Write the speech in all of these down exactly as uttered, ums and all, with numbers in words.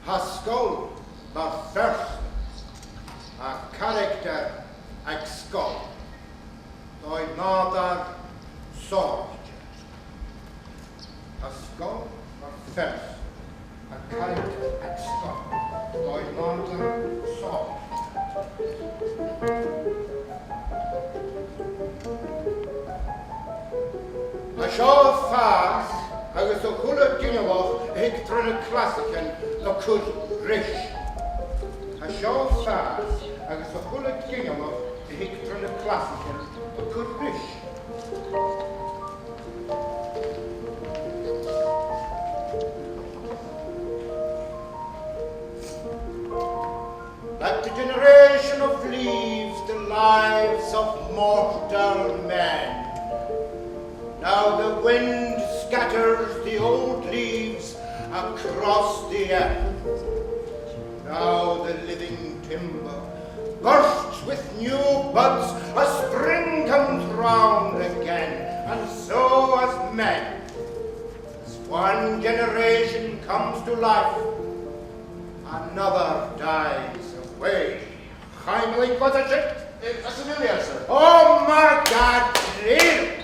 Tha sgoil mar phearsa, tha caractar aig sgoil, dòigh nàdair sònraichte. Tha sgoil mar phearsa, tha caractar aig sgoil, dòigh nàdair sònraichte. Tha seo a' fàs agus a h-uile ginealach a thig tro na clasaichean a' cur ris. Tha seo a' fàs agus a h-uile ginealach a thig tro na clasaichean a' cur ris. Like the generation of leaves, the lives of mortal men. Now the wind scatters the old leaves across the earth. Now the living timber bursts with new buds as spring comes round again, and so as men. As one generation comes to life, another dies away. Chaimlidh, what is it? Eh, as an Iliad, sir. Oh my God, really?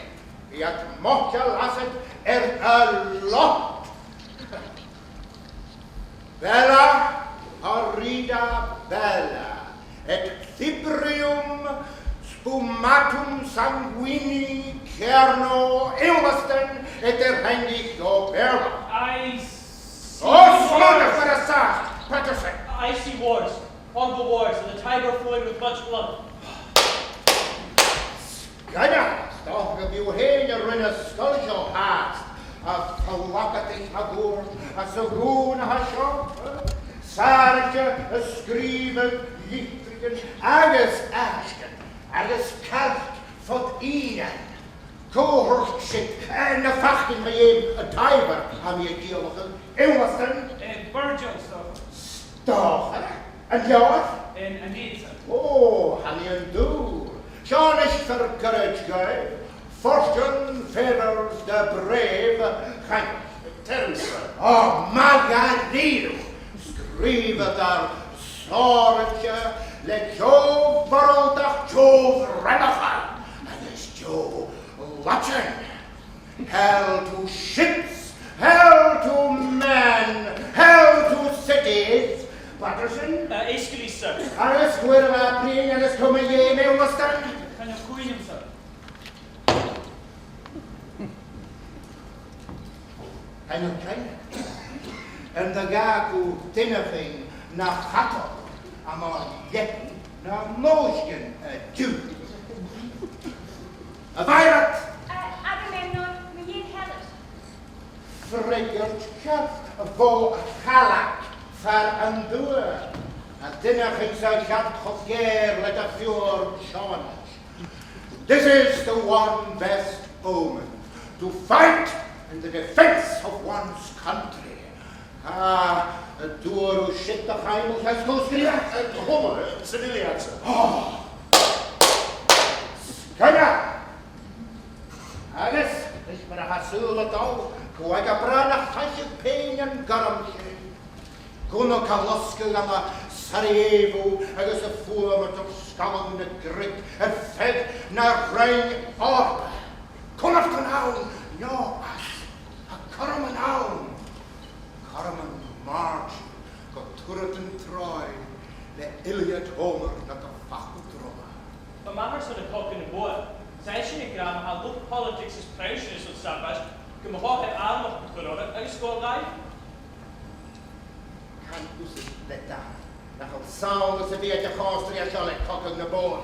Bidh moch a' lasadh air a lot. Bella horrida bella, et fibrium spumatum sanguine cerno eulestan et erhangit operla. I see. Oh, wars. Smother for a sass, Patterson. I see wars, horrible wars, and the Tiber flowing with much blood. Sgoinneil, 's dòcha gum bi thu fhèin a' ruith na sgoile seo fhathast, a phlagadaich math ùr, às a' ghnùis a tha seo, sàraichte a' sgrìobhadh litrichean agus aistean agus cairt fod ìnean. Cò thuirt siud, eh, na faclan mu dheidhinn an Tiber a tha mi a' ciallachadh, Eulstan? Eh, Virgil, sir. 'S dòcha. An leabhar? An, an Aeneid, sir. Ò, tha mi an dùil. Seo a-nis, fear goirid dhuibh. Fortune favors the brave. Chaidh. Terence, sir. Ò, math dha-rìribh. Sgrìobhadair sònraichte le deagh bhoraldach, deagh bhreabachadh agus deagh laidsean. Hail to ships, hail to men, hail to cities. Patterson? Uh, Aeschylus, sir. Agus cuir a-mach bruidhinn agus cùm a dhèanamh, Eulstan. Chan eil cuimhn' agam, sir. Chan eil cuimhn'. An do dh'fhàg thu duine fhèin na chadal ann an leabaidh na mòisgean an-diugh? A Mhairead! Uh, Agamemnon, mu dheidhinn Hellas. Freagairt ceart bho a' chaileag far an tuath. Tha duine fhèin sa cheann cho geur le do phiuthar Seònais. This is the one best omen, to fight in the defense of one's country. Ah, an d' fhuair thu siud, a Chaimil, tha sgoil sgrìobhadh? Eh, Homer, eh, san Iliad, sir. Oh! Sgoinneil! Agus, leis mar a tha sùil a' dol, gu bheil e brath nach fhaigh sibh pèin an gorm sin. Gunna a' losgadh ann an Sarajevo agus a' fuaim air sgalann na gcruidh air feadh na Roinn Eòrpa. Cunnart ann no às, tha cothrom ann. Cothrom màirtean gu turatan Tròis le Iliad Homer na do facal droma. Tha m' athair-san a' cogadh nam bogha. 'S e sin ag ràdh, tha luchd-poilitigs is prìsean san t-sabaid, gum bu chòir airgead a chur orra agus sgoil dhaibh. Can thusa le d' athair nach eil sàmhach sam bith aige a' chòmhstri seo le cogadh nam bogha.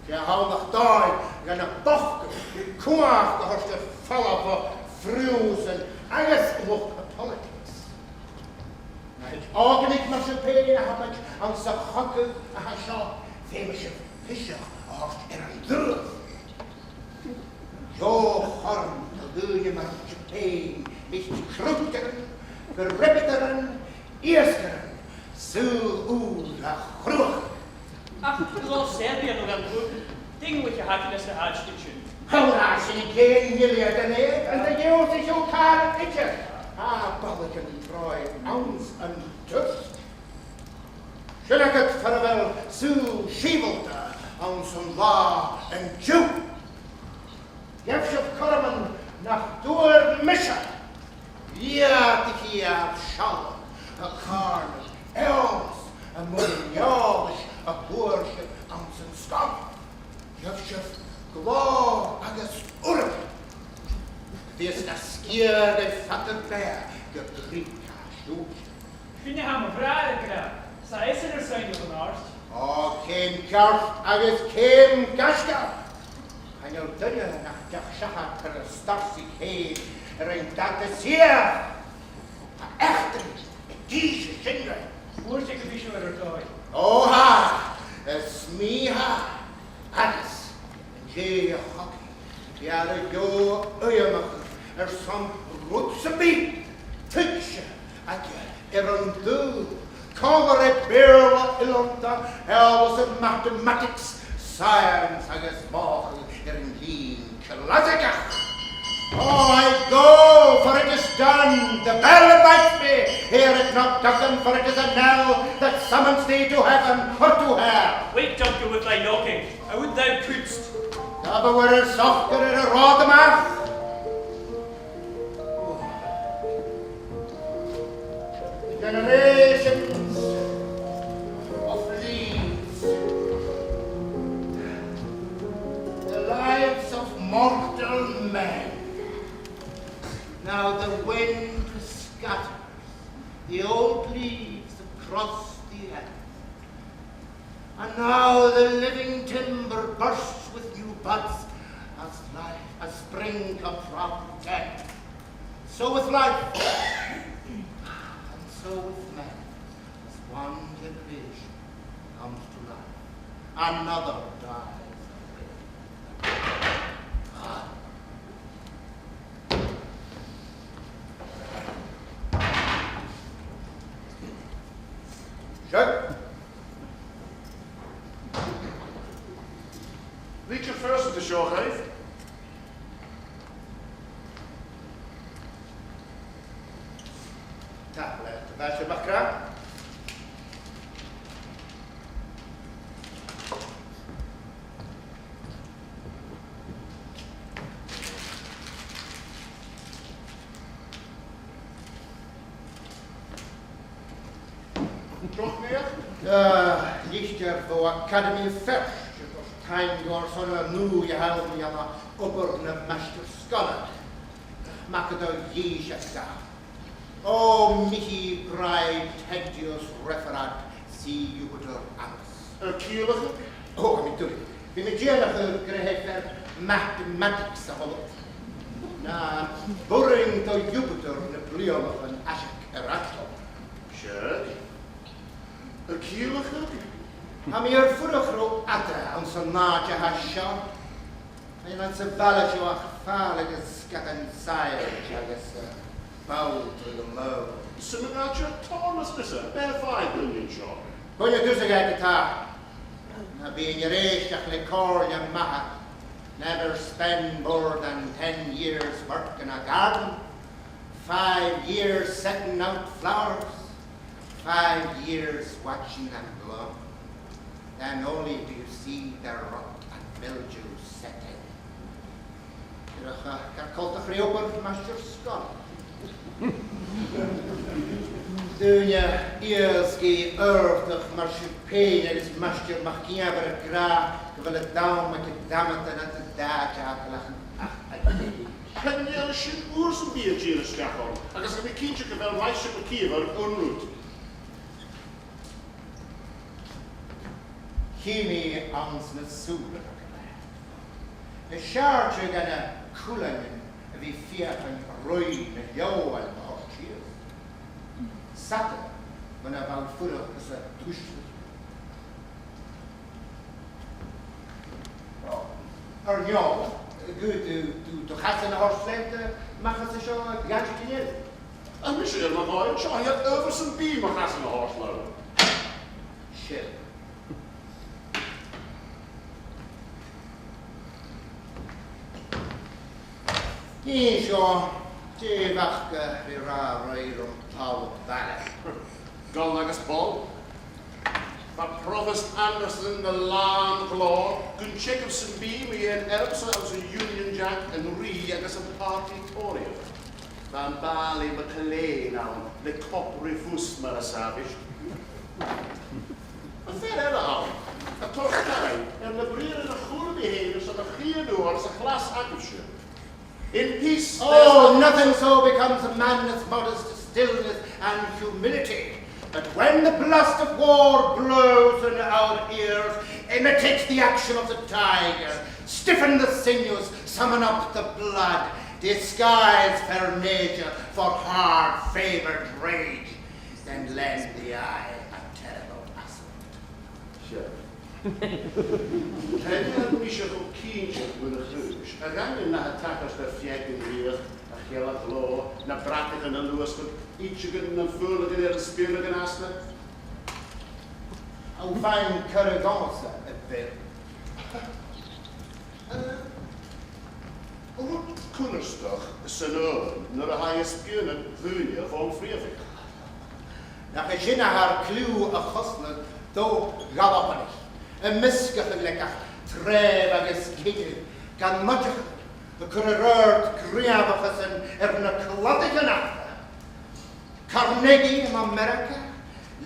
'S e a th' ann ach dòigh dha na bochdan cumhachd a thoirt air falbh bho phrìosan agus luchd-poilitigs. Na h-òigridh mar sibh fhèin a tha anns a' chogadh a tha seo, feumaidh sibh piseach a thoirt air an taobh. Deagh chothrom do dhaoine mar sibh fhèin, mic-chruitearan, gu rebeadairean, iasgairean, saoghal ùr a chruthachadh. Ach gu dè seòrsa de chogadh a th' againn anns na h-àiteachan sin? Chan eil sin a' ciallachadh gu bheil iad an-diugh, an do dh'ionnsaich sibh càil idir? Tha balaich an Tròis anns an Tuirt. Sin agad far a bheil sùil sìobhalta anns an là an-diugh. Gheibh sibh cothroman nach d' fhuair mise. Bheannaichidh e ur sealladh, a chàirdean, eòlas a-muigh an eòlais a fhuair sibh anns an sgoil. Gheibh sibh glòir agus urram. Bidh sibh na sgiath air fad ur beatha gu brìgh a siùil. Sin a tha mo bhràthair ag ràdh. 'S e esan air soidhnigeadh an-àird. Ò, ceum ceart agus ceum gaisgeil. Chan eil duine nach deach seachad air an start-sa fhèin air an dad a' suidhe. Tha eachdraidh a' dìth sinn rinn. Fhuair sibh gu bhith seo air ur dòigh. Ò, tha, is mi tha. Agus an-dè a chogaidh, bidh e air a dheagh fhuaimneachadh airson rud sam bith tuigse aige air an dùthaich, còmhla ri Beurla, Eileanach, eòlas air mathematics, science agus mothachadh air an linn clasaigeach. Oh, I go, for it is done. The bell invites me. Hear it not, Duncan, for it is a knell that summons thee to heaven or to hell. Wait, Duncan, with thy knocking. I would thou couldst. Gabh mo bharail socair air an rathad a-mach. Generations of leaves, the lives of mortal men. Now the wind scatters the old leaves across the earth. And now the living timber bursts with new buds as life, as spring comes round again. So with life, and so with men, as one generation comes to life, another dies away. Ah. Seo. Litir farsaing an seo, a Chaluim. Tapadh leat, a Mhaighstir MacRath. Droch mheadhan? Ah, litir bho Acadamaidh Feirste, gur taing dhomh airson an ùidh a th' agam ann an obair nam maighstir-sgoile. Mac an dà dhìseag. O mihi prae tedius referat si iubitur annos. A' ciallachadh? O, tha mi duilich. Bidh mi dèanamh gur e fear mathematics a th' annad. Na b' urrainn do Iubitur na bliadhnaichean aiseag air ais. Seadh. A' ciallachadh? Tha mi air fuireach ro fhada anns an àite a tha seo. Chan eil anns a' bhaile seo ach fàileadh agus sgadan sàillidh agus, eh, ball tro do mhòr. Sin an àite Thomas, is e, b' e fàileadh duine an seo. Buinidh tusa e ge-tà. Na bithinn air èisteachd le comhairle m' athar. Never spend more than ten years work in a garden, five years setting out flowers, five years watching them bloom. Then only do you see their rot and mildew set in. Dìreach, eh, car coltach ri obair maighstir-sgoile. Duine iasgaidh òrdach mar sibh fhèin agus Maighstir MacÌomhair ag ràdh gu bheil an t-àm aig an tamantan nad dhà-dheaghlach ach aig an fhèin. Chan eil sin uair sam bith a' dìon a-steach orm, agus tha mi cinnteach gu bheil Maighstir MacÌomhair an rud. Chì mi anns na sùilean agad e. Is fheàrr dhut na cuileanan a bhith a' feuchainn roinn a leòmhainn a thoirt sìos. 'S fhada bhon a bha thu a' fuireach anns an t-uisge. Air neo, gu, do, do, do chasan a thoirt leat, eh, a-mach às a seo, eh, gàirdean eile. Tha mise air mo dhòigh an seo, tha e uabhasach bìodach mo chasan a thoirt leam. Sin. Nì seo, dè bh' aca ri ràdh roimhe rom talamh bhaile. Goll agus boil. Bha Provost Anderson na làn ghlòir gun teagamh sam bith mu dheidhinn earbsa agus an Union Jack, an rìgh agus am pàrtaidh Tòraidh. Bha am bàillidh MacIllEathain ann le cop ri bhus mar as àbhaist. Bha fear eile ann a' toirt taing air na briathran a chuir mi fhìn airson a' chiad uair sa chlas agaibhse. In peace, oh, there's nothing so becomes a man as modest stillness and humility. But when the blast of war blows in our ears, imitate the action of the tiger, stiffen the sinews, summon up the blood, disguise fair nature for hard-favoured rage, then lend the eye a terrible assault. Sure. Chan eil mise cho cinnteach mun a' chùis a rinn an nath a' tachairt air feadh an rìoghaich, a' chealg ghlòir, na brataichean a luasgadh, idsgean nam faoileagan air an spionnadh an-asgaidh. Am faigh cur a dhòmhsa a bheil? Eh, an rud cunnartach san fhoghlaim nuair a tha e a' spìonadh dhaoine a bhon phrìomhaidh? Nach e sin a tha air cliù a chosnadh do dh'Albannaich, am measgachadh le gach treubh agus cinnidh, gan moideachadh a' cur air adhart gnìomhachasan air na cladaichean aca. Carnegie ann an Ameireaga,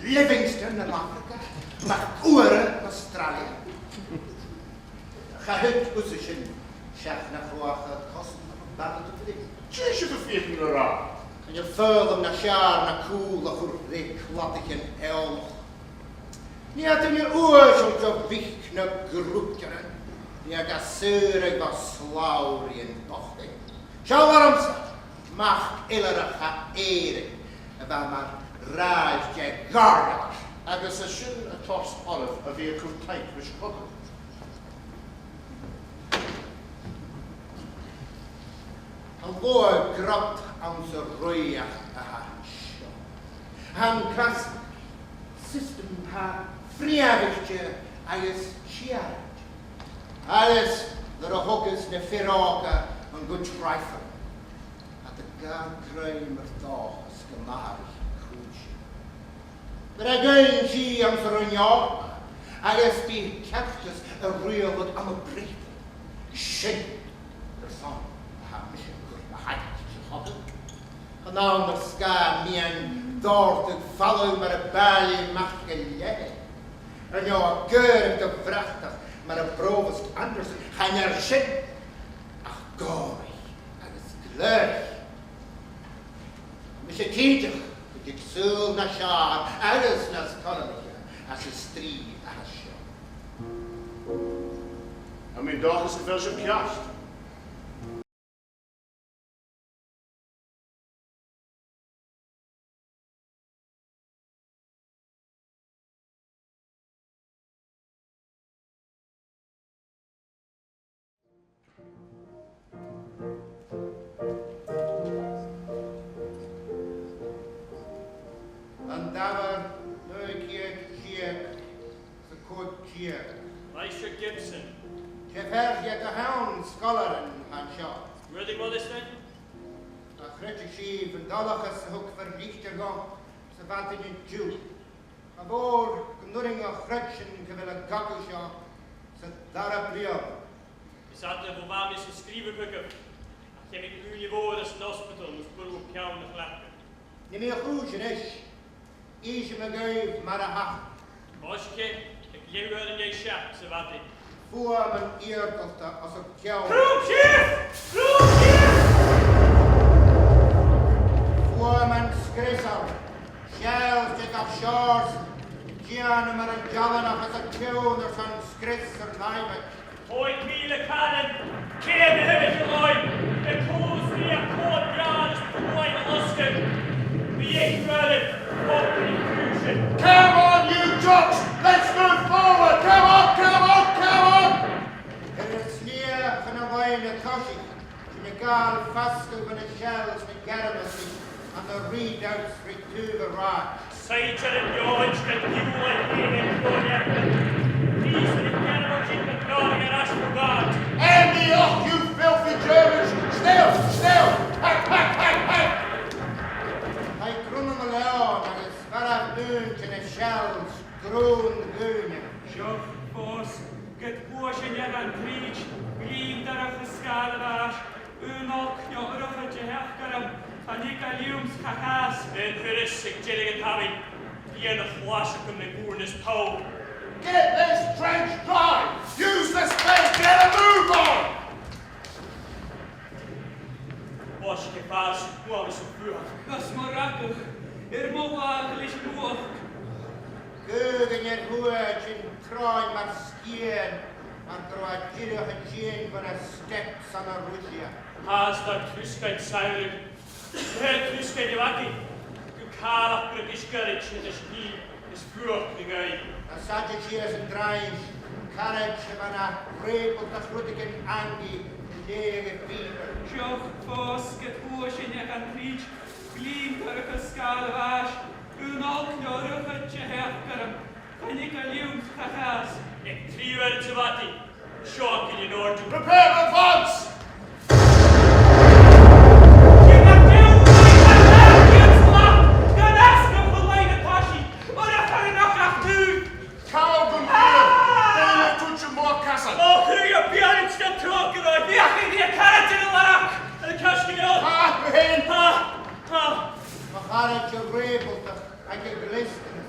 Livingstone ann an Afraga, MacUamhara ann an Astràilia. Cha thuit thusa sin seach nach robh e a' cosnadh am bàta do bhrìgh. Dè tha sibh a' feuchainn ri ràdh? Chan eil foghlam nas fheàrr na cùl a chur ri cladaichean eòlach. Nì e duine uaislean do mhic na grùpaichean, nì e ga shaoradh bho shlabhraidhean bochdainn. Seall ormsa, mac eilthireach à Èirinn, a bha mar ràithear de ghàirdealais. Agus e sin a' toirt oirbh a bhith a' cur taic ris cogadh. Tha luath grod anns an rìoghachd a tha seo. Tha an clas system tha freumhaichte agus sìorraidh. Agus nuair a thogas na fir òga an good rifle, tha iad a' gabhail grèim air dòchas gum mathaireadh a' chùis. Bheir e gaoin dhi anns an Roinn Òg agus bidh ceartas a' riaghladh ann am Breatainn. Sin airson a tha mise a' cur mo thaing ris a' chogadh. Chan ann air sgàth miann dòrtadh falamh mar a bàillidh MacIllEathain, air neo a' gàireachdainn do bhratach mar a Phrovast Anderson, chan eil sin ach gòraiche agus glèidhidh. Mise cinnteach gun tig saoghal nas fheàrr agus nas coltaiche às an strì a tha seo. Tha mi an dòchas gu bheil sibh ceart. An Dàmhair, naoi ceud deug 's a còig deug. Maighstir Gibson. 'S e fear de dh'aon sgoilearan a tha an seo. Ruairidh Waddesdon? An creideadh sibh an dòchas a thug fear Richter dhomh sa mhadainn an-diugh? Cha mhòr gun urrainn dhomh a chreidsinn gu bheil an cogadh seo san dara bliadhna. Is fhada bho bha mi san sgrìobhadh chugaibh, ach thàinig ùine mhòr às an ospadal mus b' urrainn dhomh peann a chleachdadh. Nì mi a' chùis a-nis. Innsidh mi dhuibh mar a thachair. Bòsgte, aig leth-uair an dèidh seachd sa mhadainn. Fuaimean iargalta os ar ceann. Crùb sìos! Crùb sìos! Fuaimean sgrios ann. Seals de gach seòrsa, dèanamh mar an dealanach os ar cionn airson sgrios air n-adhbhar. Còig mìle caran, ceud a h-uile làimh, a' cur sìos còir breàin is buain a losgadh. Bidh e uair, còig mìle cùisean. Come on, you Jocks! Let's move forward! Come on, come on, come on! Air an t-slighe chun an loidhne coisich, tha mi a' gabhail fasgadh bho na shells na Gearmailtich ann an redoubts ri taobh an rathaid. Saighdearan beòthaichte, giùlain fhèin air feadh an eachdraidh. Pìosan de Ghearmailt a' dol air ais bho ghàrradh. Hand me off, you filthy Germans! Still! Still! Hack! Hack! Hack! Hack! Tha i grunn an leòn agus marbh ùr Chan eil càil leamsa, a chàs. Bidh an turas aig deireadh an t-samhraidh. Bidh na chlais agam le bùrn is poll. Get this trench dry! Use the spade! Get a move on! Bòs gu fàs, bhuail sa fuach. Gus mo ragach, air mo bhàgh leis an fhuachd. Gabh an air thuath sin tràigh mar sgian, mar gun robh e dìreach a' tighinn bhon a' steps ann an Ruisia. Tha e a' trusgadh samhraidh. Tha e a' trusgadh a' bhàgh. Gu càrach briogais goirid sin is hì is fuachd na ghaoith. Tha saighdear sìos an drains, caraid a bha na rèabhaltach rudeigin angaidh an dèidh a' phìobair. Deoch fòs ged bhuain sinn an cridhe, glinn dorcha sgàil a' bhàis, aon olc leorachaid a theachd orm, chan eil càil leamsa, a chàs. Aig trì uairean sa mhadainn, seo agaibh an òrdugh. Prepare at once! Càit gun bheil? Dè a thuirt am mòr-chasan? Mo chreach, bheil iad a' tighinn tro gu robh. Bidh iad a' caraid air an làrach. An ceist gu leòr. Ha, mi fhèin. Ha, ha. Mo charaid rèabhaltach aig a' ghleusanas,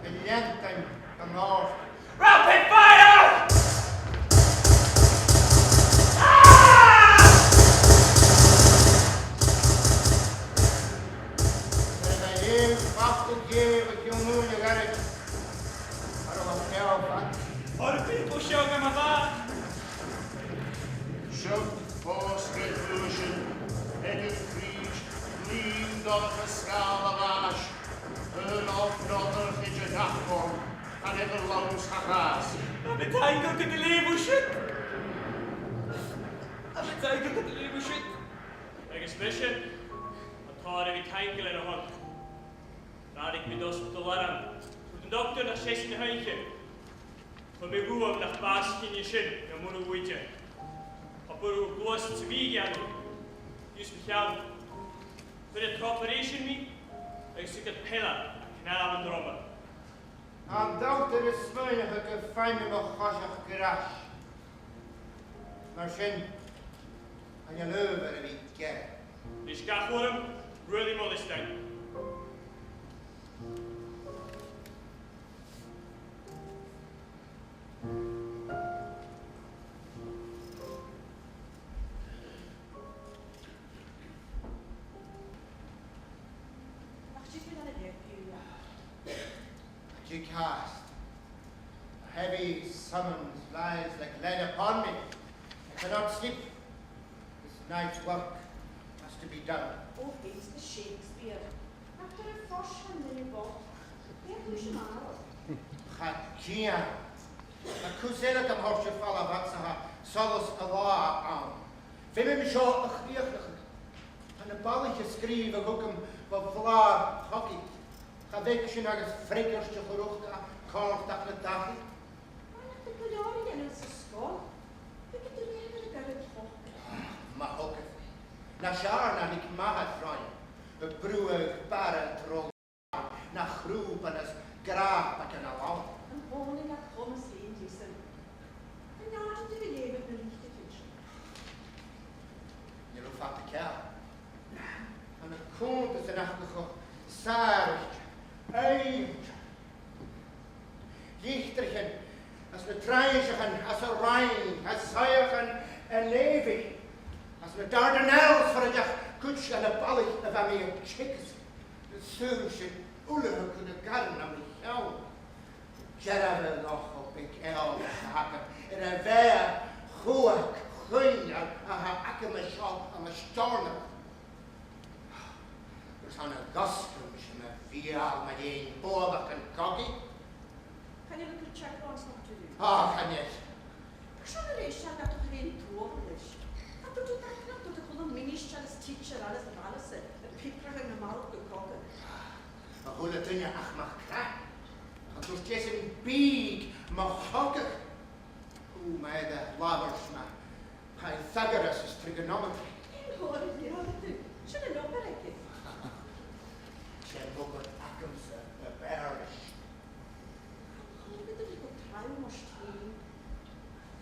a' leantainn an òrd. Rapid fire! Ah! Nuair a bha Dè, facal Dhè, a' tionndadh a' ghàrraidh, ar a bha feòil fad. Ar a bhith bho seo gam a bha. Seo fòs gu bhuain sinn, aig a' chrìch, glinn dorcha sgàil a' bhàis, aon olc leorachaid a theachd orm, chan eil càil leamsa, a chàs. Tha mi taingeil gun do leughadh sin. Tha mi taingeil gun do leughadh sin. Agus mise, tha mi a' tòiseachadh a bhith taingeil air a shon. Dh'fhairich mi do ospadal airm. Thuirt an dotair nach e sin a th' innte. Chuir mi dhomh nach b' e sin a bh' ann, nam b' urrainn dhomh. Cha b' urrainn dhomh gluasad sam bith a dhèanamh. Dh'ionnsaich mi mo cheann. Chuir iad tro operation mi, agus thug iad peile a chnàmh an droma. An dotair a' smaoineachadh gum faigh mi mo choiseachd air ais. Mar sin, chan eil adhbhar a bhith gearr. Nis gabh orm, ruairidh mo liosta. Ach, dè bha na bheag fiú? Dè càs? A heavy summons lies like lead upon me. I cannot sleep. This night's work has to be done. Ó, tha e gu math Shakespeare. Nach do rinn e fhèin an duine bhochd? Dè tha sin a' ciallachadh? Cha ciall. Tha cus eile gam thoirt air falbh fhad 's a tha solas an latha ann. Feumaidh mi seo a chrìochnachadh. Tha na balaich a' sgrìobhadh thugam bho bhlàr chogaidh. Cha bheag sin agus freagairt a chur ucht a chòrdadh le dachaigh. Bha e gu leòr a dhèanamh san sgoil. Bha e gu leòr a dhèanamh. Mo thogair. Nas fheàrr na leig m' athair roimhe, a' brùthadh bara tro na chrùban is gràpaigean a làmhan. An-còmhnaidh a' cumail sìon dhìosan. An àite a bhith a' leughadh na litrichean sin. Chan eil fada ceàrr. Tha na cunntasan aca cho sàraichte, aoibhneach. Litrichean às na trainnsichean anns an Rhine, à Soitheach an Navy, às na Dardanelles far an deach cuid de na balaich a bha mi a' teagasg. Saoil sin uile a' cur a' ghairm nam cheann. Dearbhadh cho beag eòlais a th' agam air a' bheatha chumhang a th' agam an seo ann an Steòrnabhagh. Gus an do dh'fhosgail mise mo bheul mu dheidhinn bualadh an cogaidh. Chan eil thu a' cur teagamh anns nach tuirt thu? Ò, chan eil. Ach seo an rud a tha seo a' dol a dh'fheuchainn truagh leis. Tha thu a' dol a dh'fheuchainn a' dol a chur a' mhinistear is tidsear agus a' bhaile sa, a' piobrachadh na mallachd gu cogadh. A h-uile duine ach MacCraith. Tha e a' toirt deisean bìdh mu chogadh. Ò, ma tha e air a labhairt mar Pythagoras is trigonometry. Cén uair a dh'iarr thu? Sin an obair aige. 'S e an obair agamsa a b' fheàrr leis. Chan eil mi a' dol a bhith gu trom ort fhèin.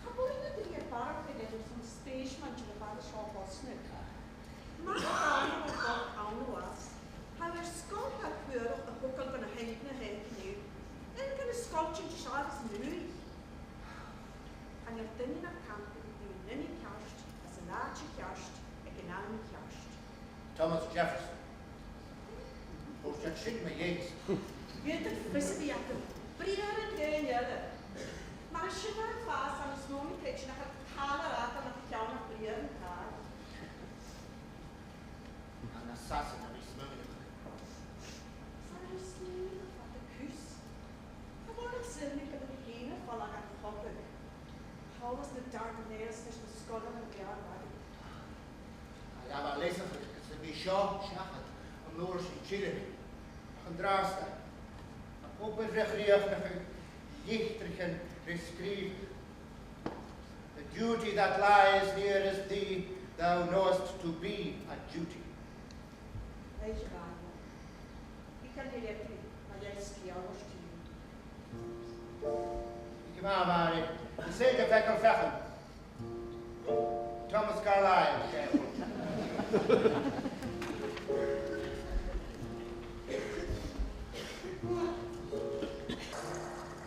Cha b' urrainn dhut a bhith a' barrachd air son spèis maighstir a' bhaile seo a thosnadh. Mar a tha an obair seo ann Thomas Jefferson. Thuirt iad sin mu dheidhinn-sa. Bhiodh fios a bhith agam. Briathran dhaoine eile. Mar sin, a' fàs ann an snog, creididh nach eil tàladh air fad a' cheann a' briathran càil. Ann an Sasainn a bhith smaoineachadh. Far an smaoinich fada cus. Tha mòran saoilidh gu bheil mi fhìn a' falbh dhan chogadh. Thall anns na Dardanelles leis na sgoilearan a' gabhail aire. Tha e air a leasachadh gus am bi seo seachad an uair sin tilleadh. Ach an-dràsta, tha obair bhreith-chrìochnachadh litrichean ri sgrìobhadh. The duty that lies nearest thee, thou knowest to be a duty. Leis a' bhaile. Bidh an leabhar, ma gheibh sgeul ort. Bidh gu math, Màiri. Is e do bheag am feuchainn. Thomas Carlyle, seo.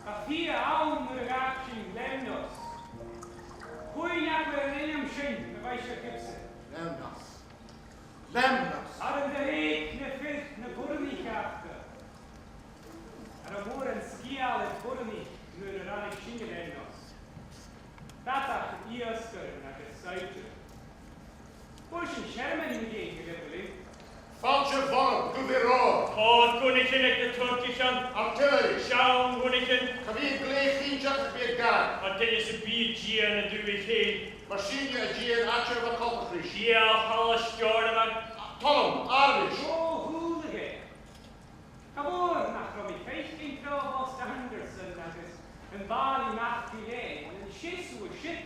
Tha fhios ann nuair a dh'fhàg sinn Lemnos. Cuimhne agaibh air an ainm sin, a Mhaighstir Gibson? Lemnos. Lemnos. Air an do thèid na fir na boireannaich aca? Air am b' urrainn sgeul air boireannaich nuair a ràinig sinne Lemnos? Bàtaichean, iasgairean agus saighdearan. Bha sin searmain mu dheidhinn, a Mhìcheil. Fàilte bhuam, gu bhith romhainn. Tha gunnaich aig na Turcaichean. Artillery. Seann gunnaich. Cha bhi e glè chinnteach nach bi iad gad. Tha duine sam bith a' dìon an dùthaich fhèin. Mar sin, a' dìon àite a bha coltach ris. Dìon thall an Steòrnabhaigh. Tolm, àrmhais. Ò, a h-uile gin. Cha mhòr nach robh mi a' faicinn Pròvost Anderson agus am bàillidh MacIllEathain an seasamh an siud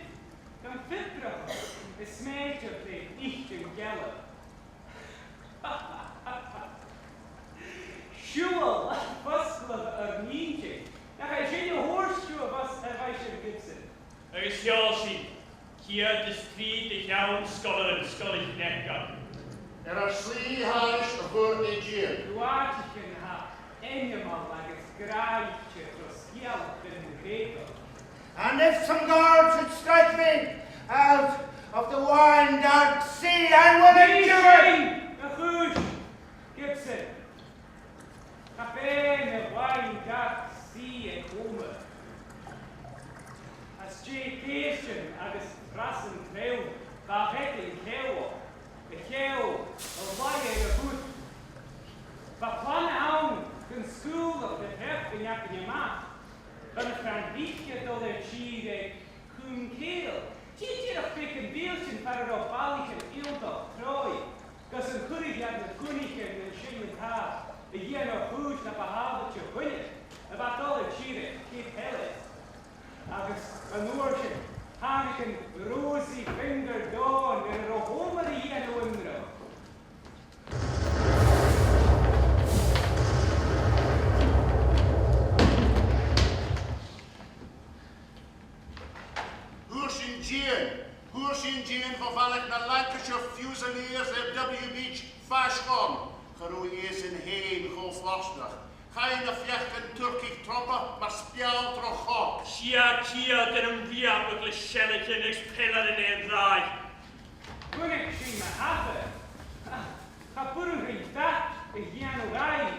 gun fiobrachadh is mèideadh le itean geala. Siubhal fosgladh ur n-inntinn. Nach e sin a thuirt thu, a Mhaighstir Gibson? Agus sheall sinn, ceud is trì de sheann sgoilearan Sgoil Chneachan. Air ar slighe thairis a' mhuir an dìon. Rudeigin a tha ainmeil agus gràichte tro sgeulachdan na Greugaich. And if some guard should strike me out of the wine dark sea, I will endure. Nì sin a-nis, Gibson. Cha b' e na wine dark sea a chunnaic mi. Às dèidh pèistean agus frasan treun, bha a' bheagan ceò, a' cheò, a' laighe air a' bhùrn. Bha plana ann gun sgaoileadh na Turcaich againn a-mach. Bha na Frangaich a' dol air tìr aig Cùm Cèill, dìreach beagan mìltean far an robh ballaichean iongantach Troy, gus an cuireadh iad na gunnaichean an sin an-dràsta a dhèanamh a' chùis na bu shàbhailte dhuinne a bha a' dol air tìr aig Cape Helles. Agus an uair sin, thàinig an rosy fingered dawn nuair a robh Homer a' dèanamh iomradh. Fhuair sinn dìon, fhuair sinn dìon bho bhalaich na Lancashire Fusiliers air W Beach faisg oirnn. Cha robh iadsan fhèin cho fortanach. Chaidh na feachdan Turcaich tromhpa mar speal tro choc. Sia ceud air am briathrachadh le seilchean agus peilearan air an tràigh. Chunnaic sinn na h-abair. Ach cha b' urrainn dhuinn dad a dhèanamh dhaibh.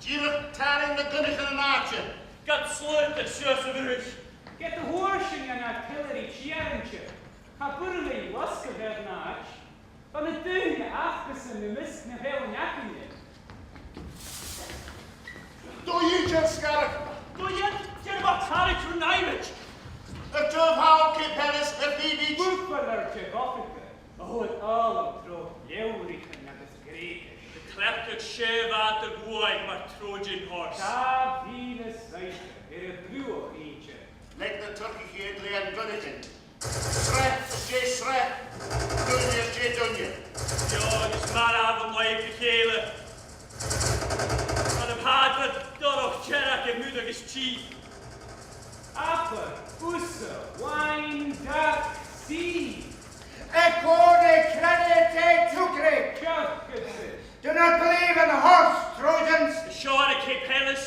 Dìreach tarraing na gunnaichean an àite. Gad slaodadh suas a' bhruthach. Ged a fhuair sinn an artillery tèarainte, cha b' urrainn dhuinn losgadh air an àite. Bha na daoine acasan am measg na bheil againne. Dòigh idir, sgaradh! Dòigh idir, dè bha tarraing tron aimsir? Air taobh thall Cape Helles, air B B Q. Buachaillear de dh'oifigear, a' toirt fhàileadh tro leabhraichean agus Greugais. A' cleachdadh sèimh fhada ghuail mar Trojan horse. Dà mhìle saighdear air a bruach innte. Leig na Turcaich iad le an gunnadan. Sreath às dèidh sreath, duine às dèidh duine. Beò agus marbh an làimh ri chèile. Tha na pàidrean dorch dearg air muir agus tìr. Abair thusa Wine Dark Sea. Eccone credete, Teucri! Seo, Gibson. Do not believe in the horse, Trojans! Seo air Cape Helles.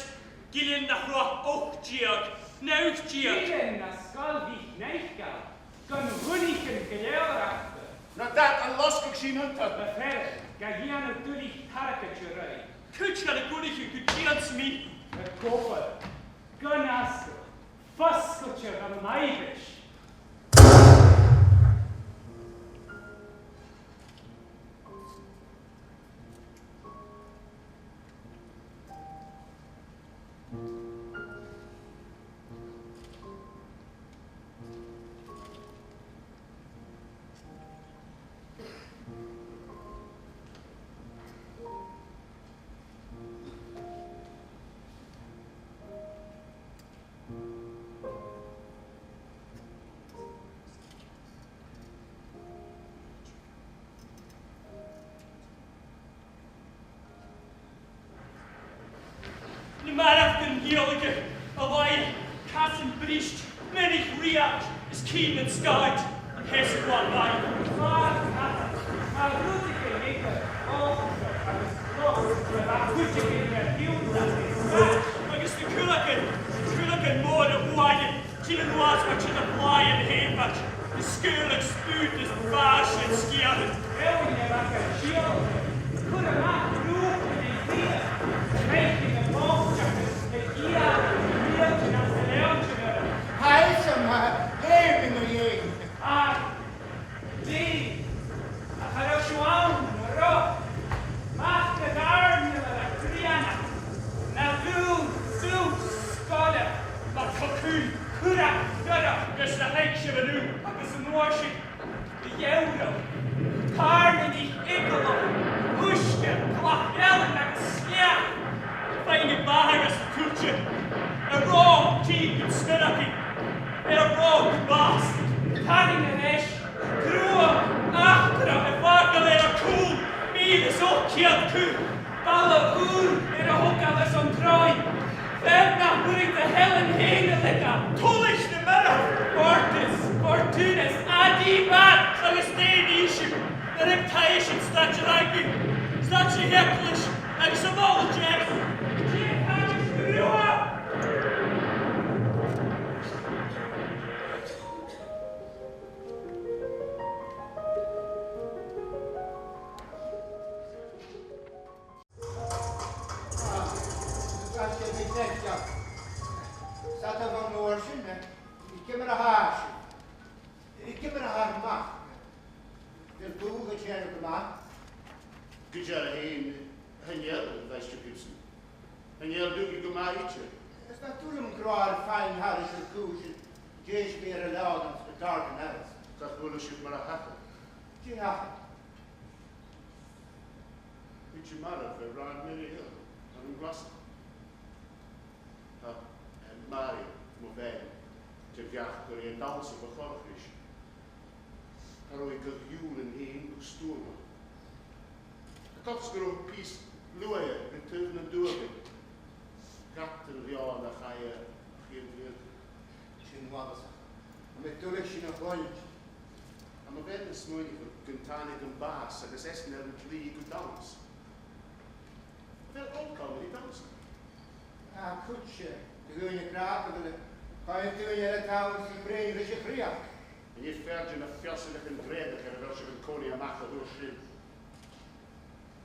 Gillean nach robh ochd deug, naoi deug. Gillean na sgoil mhic-nàiceil, gun ghunnaichean gu leòr aca. No dad a losgadh Sin an t-, mo phearsa, ga dhèanamh duilich targaid a-raoir. Cuid dha na gunnaich gun dèan mi. A' gobhar, gun asgail, fosgailte dhan aimhreas. Na maireachdan Gàidhealach a laighe, casan briste, mionach rìoghachd is cinn an sgàid, an t-seasamh a bha. Mar, mar rudeigin eile, òsta agus cloch, a bha cuideigin na fiùnta is fais. Agus na cuileagan, cuileagan mòra uaine, sin an uair a bha iad a' bhàidheadh an t-sèimh, is sgaoileadh spùt is bàs an sgiathan. Eòin a bha ga sìol, a' cur a-mach rudan an cridhe, treic na bòlteach is na giaran, na mialtan anns an leantainn orra. Tha fhios agam, tha, leugh mi mu dheidhinn. Ach, leugh, ach cha robh sibh ann, an robh? Mac na gàirnealair a' grianach, na dhùn, dùn sgoile, mar cocoon, curach, dorch, gus na thuig sibh an ùr, agus an uair sin, a' gheamhradh, tàirneanaich eagalach, uisge, clach-mheallain agus sneachd, faighinn am bàthadh às a' chuideachd, a' ròp tì gun spioradaich, a' ròp bàs, tarraing a-rithist, gruam, acra, a' fàgail air a cùl, mìle is ochd ceud cù, balla ùr air a thogail airson tràigh, fear nach urrainn do Helen fhèin a leigeil. Tuilleadh na marbh! Fortas, fortunas, a dhìomhair, agus dè nì sibh? Nuair a tha sibh staid a' ràinig, staid a' theaglais, agus a' moladh deas. Dè tha sibh a' dèanamh? Ah, bha e gu math cleachdte. 'S a tha an uair sin, eh, ciamar a tha sibh? Ciamar a tha ur mac? A bheil cùl a' dèanamh gu math? Gu dearbh fhèin, chan eil, a Mhaighstir Gibson. Chan eil Dougie gu math idir. Is nach toil leam gun robh e air faighinn thairis air cùl sin, dè sibh air a leaghadh anns na Dardanelles. Cha chuala sibh mar a thachair. Dè thachair? Thuit e marbh air Rathad Mary Hill, ann an Glaschu. Tha, eh, Màiri, mo bhean, de bheachd gur e an dannsa bu chòir ris. Cha robh i gu diù an fheadhainn gu stuama. Tha coltas gun robh pìos luaidhe ri taobh nan duagain. Gad an leòn a chaidh a chiad bhliadhna. Sin uabhasach. Tha mi duilich sin a chluinntinn. Tha mo bhean a' smaoineachadh gun tàinig am bàs agus esan air an t-slighe gu dannsa. A bheil oil-chànain a' dannsa? Tha cuid de dhaoine ag ràdh gu bheil a' chuid daoine eile a' dannsa a' bruidhinn ris a' chrìoch. An e fear de na feallsanaich Ghreugach air a bheil sibh an-còmhnaidh a-mach a thuirt sin?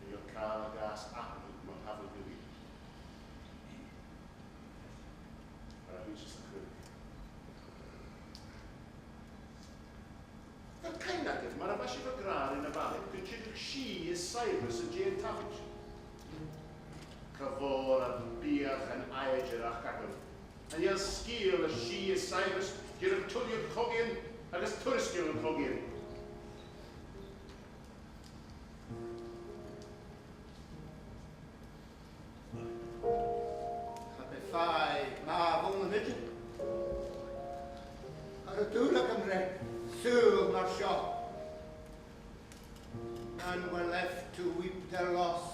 An e càil a ghabhas atharrachadh mar tha thu ag ràdh? Mar a thuirt sibh sa chruth. Tha cuimhne agaibh, mar a bha sibh ag ràdh ris na balaich, gun dèanadh sìth is saidhbhreas an dèidh an taifid. Cha mhòr a bhiodh an àidearachd agaibh. An e an sgeul air sìth is saidhbhreas, dìreach tuilleadh an cogaidhean agus tuairisgeul an cogaidhean. Cha b' e fàidh mhath a bh' ann an idir. Cha robh dùil agam ri saoghal mar seo. Men were left to weep their loss,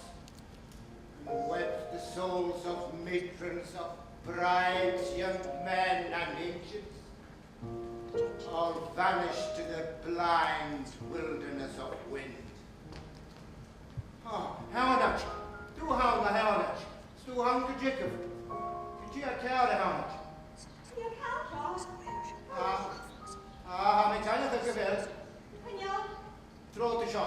and wept the souls of matrons, of brides, young men, and ancients. All vanished to the blind wilderness of wind. O, Sheònaid! Dè tha thu a' dèanamh, a Sheònaid? 'S tu a' dol gu deich. Gu deich ceàrr, a Sheònaid. Chan eil càil ceàrr. Ah, ah, tha mi a' smaoineachadh gu bheil. Chan eil. Trobhad an seo.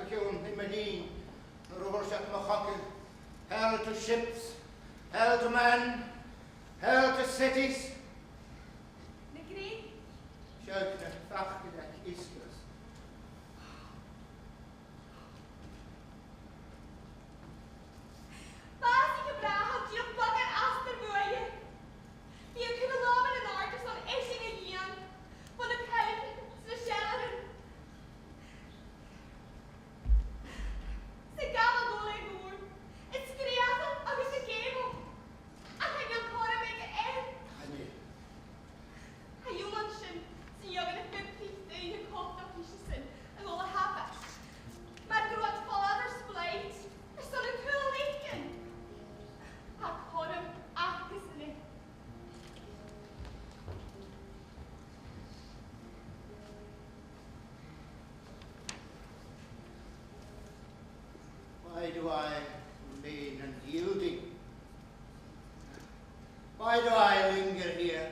Ciùin i mo linn, nuair a thuirt iad mo chogadh, "Hell to ships, hell to men, hell to cities." Na grinn. Seadh, na faclan aig Iasgras. Bàsaich a bhràthair, dìreach bogair astar bhuaithe. Bidh a cur a làmhan an àirde son esan a dhìon, bho na coileagan 's na sealairean. 'S e gabhail dhomh le dhùrn, a sgreuchail agus a gheamhail, ach chan eil cothrom aige air. Chan eil. Tha iomadh sin san fheadhainn a' faighinn daoine coltach ris-san a dhol a thabhairt, mar gun robh iad falbh air splaoid airson an t-saoghail fhaicinn. Tha cothrom acasan air. Why do I remain unyielding? Why do I linger here?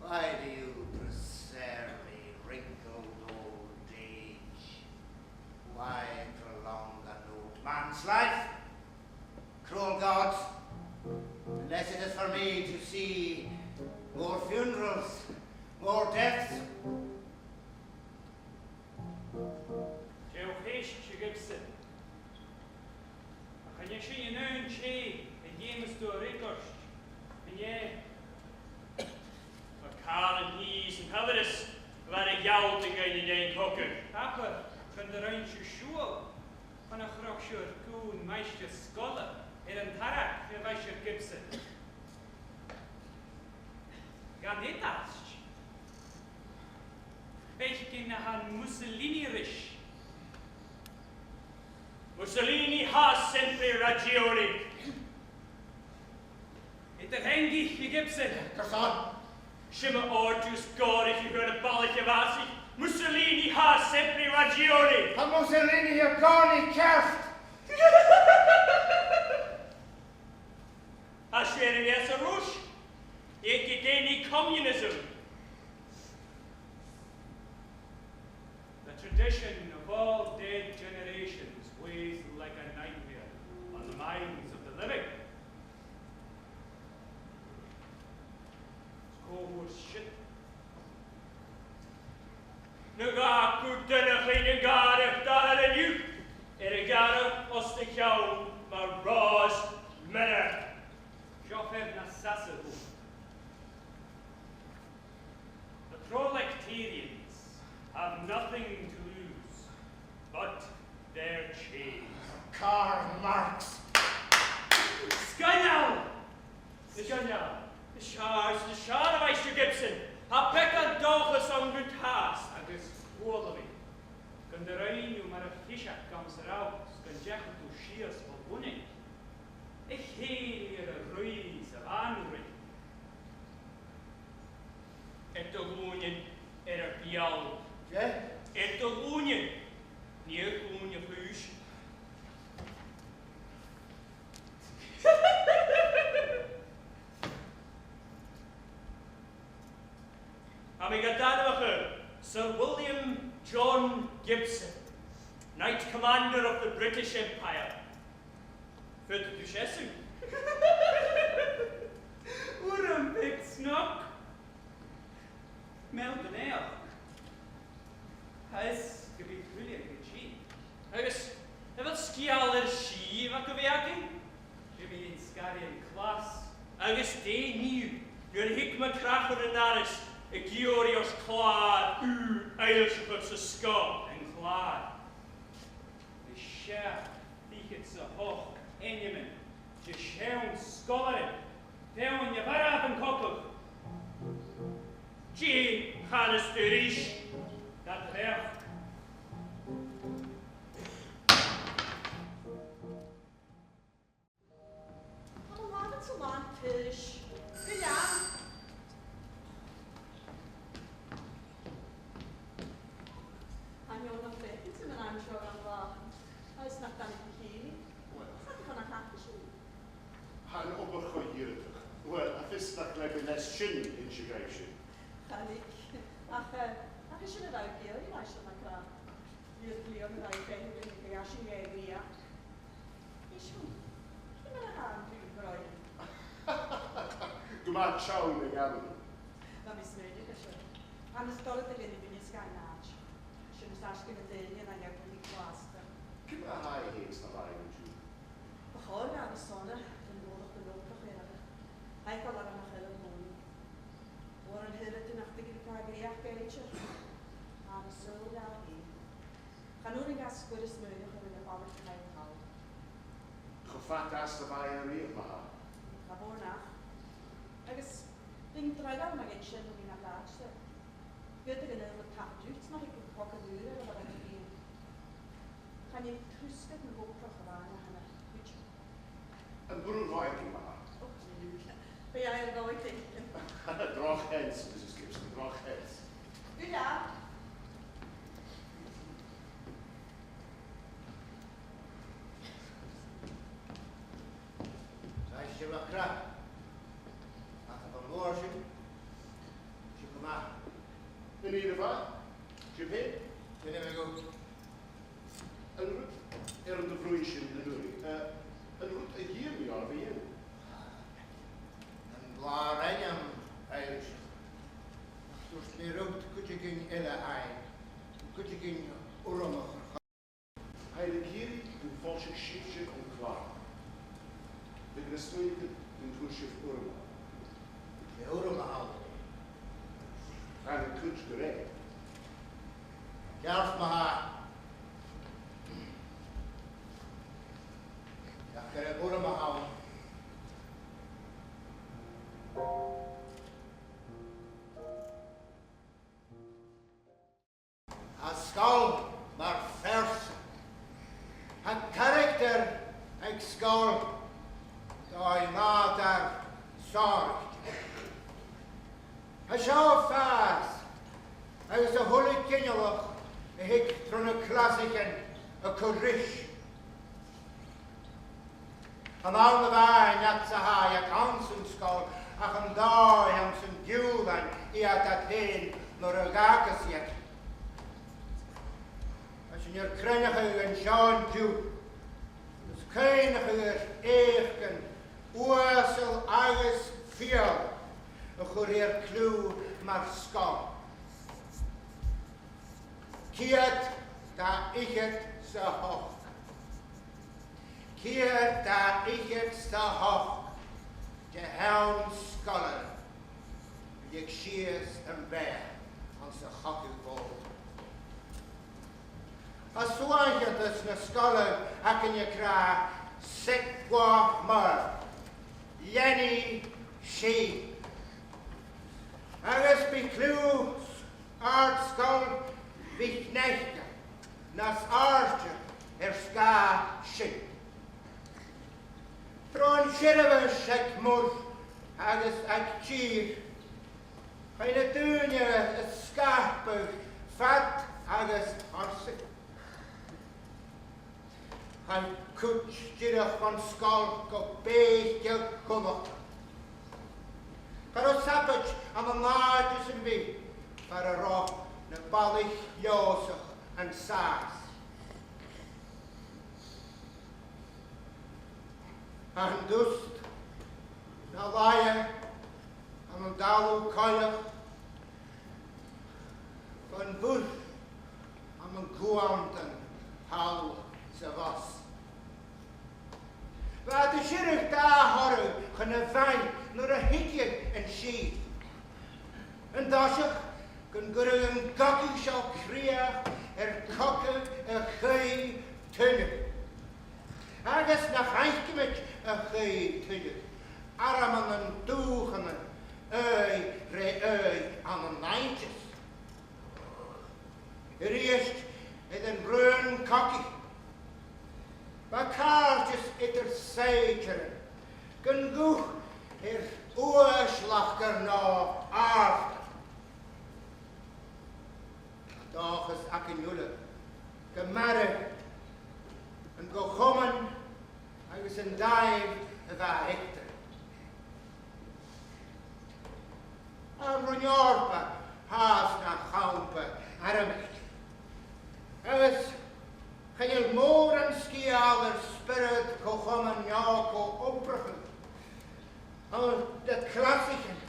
Why do you preserve me wrinkled old age? Why prolong an old man's life? Cruel gods, unless it is for me to see more funerals, more deaths. Deagh cheist, a Ghibson. Ach an e sin an aon tè a dh'fheumas tu a fhreagairt, an e? Tha càil an tì san t-saibhreas gu bheil e a' gealltainn dhuinn an dèidh an cogaidh. Abair gun do rinn sibh siubhal, chun a' chrochaire gun maighstir-sgoile air an tarrac, a Mhaighstir Gibson. Dhan eadar-dhealachadh, bheil cuimhne agaibh air Mussolini ris? Mussolini ha sempre ragione. Eadar-theangaich, a Ghibson. Carson? 'S iomadh òrdugh is gòraiche a fhuair am balach a bhàsaich. Mussolini ha sempre ragione. Tha Mussolini a' gàirneadh ceart. Tha sinn air a bhith sa Ruis, aig an dèanadh communism. The tradition of all dead generations weighs like a nightmare on the minds of the living. Is cò thuirt siud? Na gabh cuideachadh nan gàrradh dha an-diugh air a ghearradh os do cheann mar Ròs Mìnear. Seo fear nas fhasa dhomh. The proletarians have nothing to lose but their chains. Karl Marx. Sgoinneil! Sgoinneil! Is fheàrr, is fheàrr, a Mhaighstir Gibson. Tha beagan dòchais agam gun tàs agus chuala mi gun do rinn thu mar a' phìos a ghabhas air ais, gun deachaidh tu sìos bho Lunnainn. A chèilidh air a' ruith sa bhanrigh. Air do ghlùinean air ar beulaibh. Dè? Air do ghlùinean. Nì a ghlùin a' chùis. Tha mi gad ainmeachadh Sir William John Gibson, Knight Commander of the British Empire. Faodaidh tu seasamh. Urram beag snog. Meal do naidheachd. Tha fhios gum bi thu duilich gu tìr. Agus a bheil sgeul air sìth a bha gu bhith againn? Bidh mi an sgaraidh an clas. Agus dè nì thu nuair a thig mo chreachadh an doras ag iarraidh ort clàr ùr fhoillseachadh sa sgoil? An clàr. Bidh seachd fichead 's a h-ochd ainmean de sheann sgoilearan feadhainn a mharbh an cogadh. Dè chanas tu ris? Dad a bheachd. Tha mo làmhan-sa làn turais. Gu leòr. Chan eil mi a' faicinn sibh an seo gu làidir. Agus nach tàinig mi fhìn. Uill. Chan eil mi a' faicinn sibh. Tha an obair cho dìreach. Uill, tha fios nach leig mi leas sin innse dhuibhse. Chan eil. Ach, eh, ach 's e sin a bha ag iarraidh, Maighstir MacRath. Bha e bliadhna a bha e a' feitheamh ri na Math teann a dh'aindeoin. Bha mi a' smaoineachadh sin. Tha na sgoilearan a' dèanamh minas dhen àite. Sin as fhaisge na daoine a nì a' bhuain a' ghlasta. Ciamar a tha e fhèin sna làithean an-diugh? Bu chòir dha a bhith sona, gun gabhadh an obair a chur air. Tha e a' dol a-mach air a' mhòine. Bhon an t-uiread nach tuigidh e càit an do dh'fhàg e idir. Tha e na sùil dha fhèin. Chan urrainn dha sguir a smaoineachadh air na balaich a chaidh thall. Cho fada 's a bha e a-riamh, ma-thà. Cha mhòr nach. Agus bha e draghail ma dh'fhaodte sin, bha mi na chàirdeas. Dh'fhaodadh an uair a thachair dhut nach fhaiceadh tu cogadh ùr air a bhith a' tighinn. Chan e trusgadh na h-obrach a bh' ann ach an cuideachadh. Am b' urrainn dhomh fhaicinn, ma-thà? Och, chan eil. Bidh e air a dhol a dh'fhaicinn. Droch sheans, Mrs Gibson, droch sheans. Uill, a. Tha sibh a' creic. Ach am b' urrainn sin, sibh gu math. An uair a bha, sibh fhèin? Sin e, mi gu. An rud air an do bhrùth sinn an-uiridh, eh, an rud a dh'iarr mi oirbh a dhèanamh? An blàr ainm, Irish. Ach thuirt mi riut cuideigin eile fhaighinn, cuideigin urramach air choreigin. Tha mi ag iarraidh gun foillsicheadh sibhse an clàr. Bidh mi a' smaoineachadh gun toir sibh urram. Dè urram a th' ann? Chan eil cuid gu lèir. Ceart ma-thà. Ach gur e urram a th' ann. Tha sgoil mar phearsa. Tha caractar aig sgoil do nàdar sònraichte. Tha seo a' fàs agus a h-uile ginealach a thig tro na clasaichean a' cur ris. Chan ann a-mhàin iad-san a tha iad anns an sgoil, ach an dòigh anns an diùlan iad fhèin nuair a dh'fhàgas iad. Tha sinn air cruinneachadh an seo an-diugh, is cuimhneachadh air èifeachdan uasal agus fial a chuir air cliù mar sgoil. Ceud dà fhichead 's a h-ochd. Ceud dà fhichead 's a h-ochd de sheann sgoilear a leig sìos am beatha anns a' chogadh mhòr. Tha suaicheantas na sgoile againn ag ràdh, c'est-toi-meurt, leanaidh sìth. Agus bidh cliù àrd-sgoil Mhic Neice nas àirde air sgàth sin. Tro an t-seirbheis aig muir agus aig tìr, chaidh na daoine a sgapadh fad agus farsaing. Chaidh cuid dìreach bhon sgoil gu bèicear cunnartach. Cha robh sabaid ann an àite sam bith far an robh na balaich leòsach an sàs. An dust na laighe ann an talamh coileach, bhon bhus ann an cuantan thall sa bhus. Bha iad a' sireadh dà thoradh chun a' bhaile nuair a thigeadh an sìth. An toiseach gun cuireadh an cogadh seo crìoch air cogadh a' chaoidh tuilleadh. Agus nach fhaiceamaid a' chaoidh tuilleadh, armannan dùthchannan, aghaidh ri aghaidh ann an aingis. A-rithist air an raon cogaidh. Bha càirdeas eadar saighdearan gun guth air uaisleachd no àrd. Dòchas againn uile gu maireadh an co-chomann agus an dàimh a bha eatarra. An Roinn Eòrpa, tha e na champa armachd. Agus chan eil mòran sgeul air spiorad co-chomann no co-obrachadh. Anns na clasaichean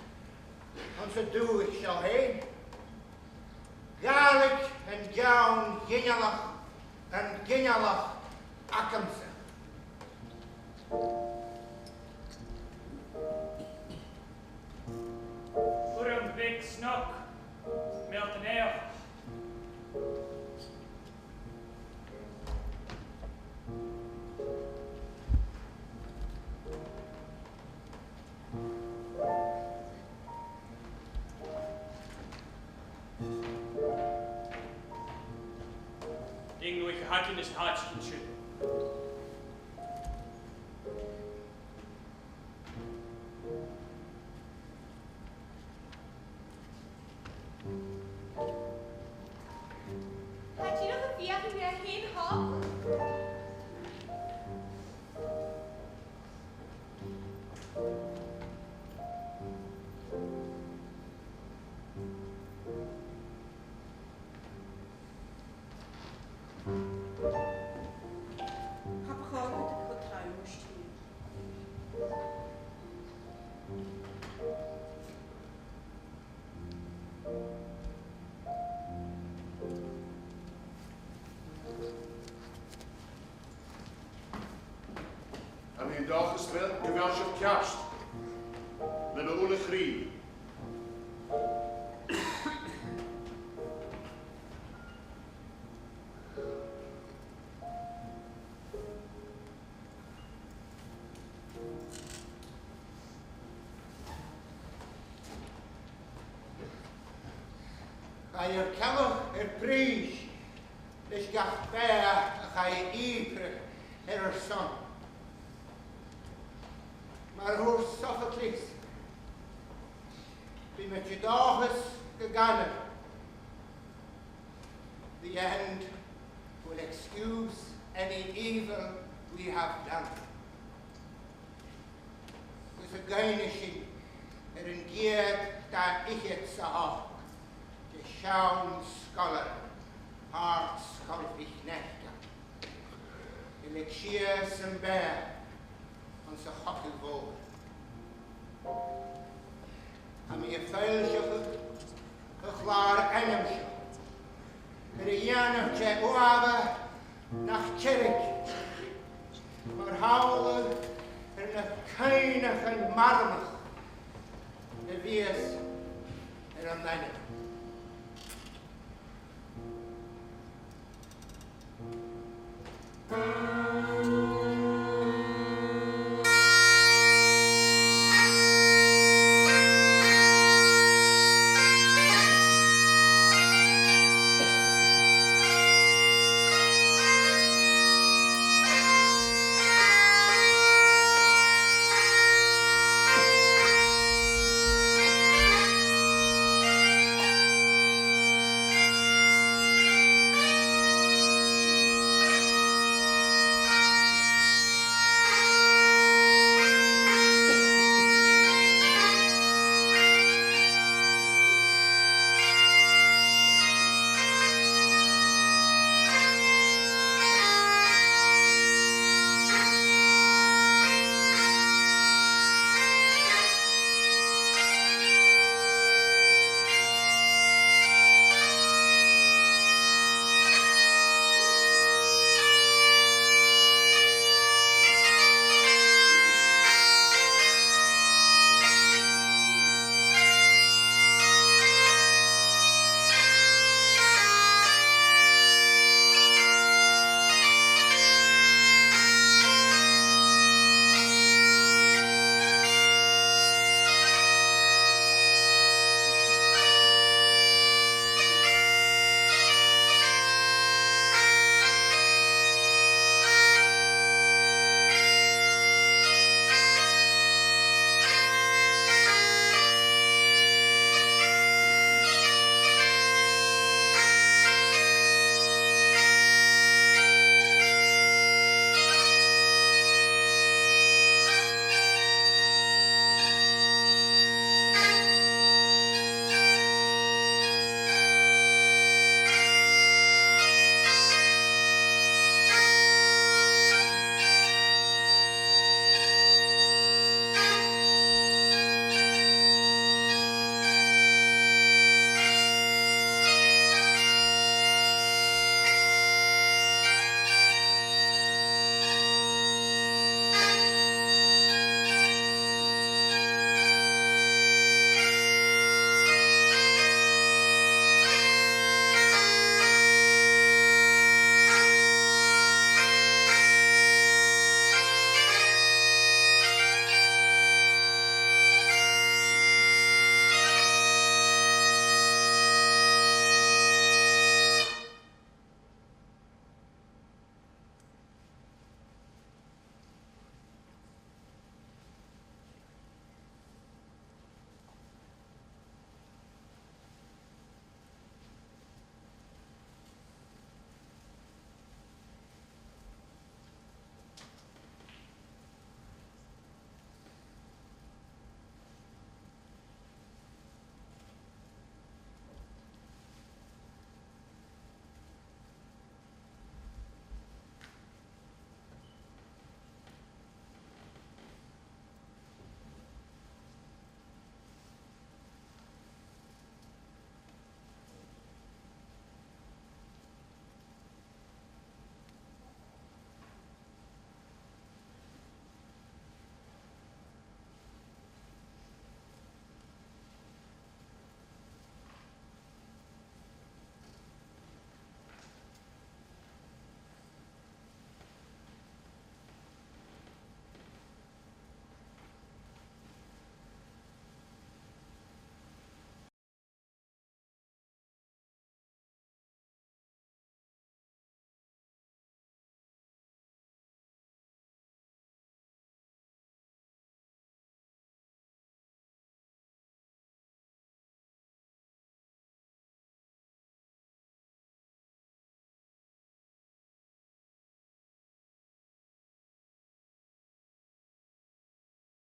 anns an dùthaich seo fhèin, Gàidhlig an ceann ghinealach, an ginealach agamsa. Urram beag snog, meal do naidheachd. Dè an uair a th' againn an t-àiteachan sin? Tha dìreach a' feuchainn ri a h-aon tholl. Cha bu chòir dhut a bhith cho trom ris. Tha mi an dòchas gu bheil, gu bheil sibh ceart le mo uile chridhe. Chaidh ar cealg air prìs leis gach beatha a chaidh a dhìbrig air ar son. Mar a thuirt Sophocles, bidh mi an dòchas gun canadh, "The end will excuse any evil we have done." Agus an cuimhne sin air an ceud dà fhichead 's a h-ochd de sheann sgoilearan Àrd-sgoil MhicNeacail, a leig sìos am beatha anns a' chogadh mhòr. Tha mi a' foillseachadh a' chlàr-ainm seo, air a dhèanamh de uamha nach teirg, mar shamhla air na cuimhneachain maireannach a bhios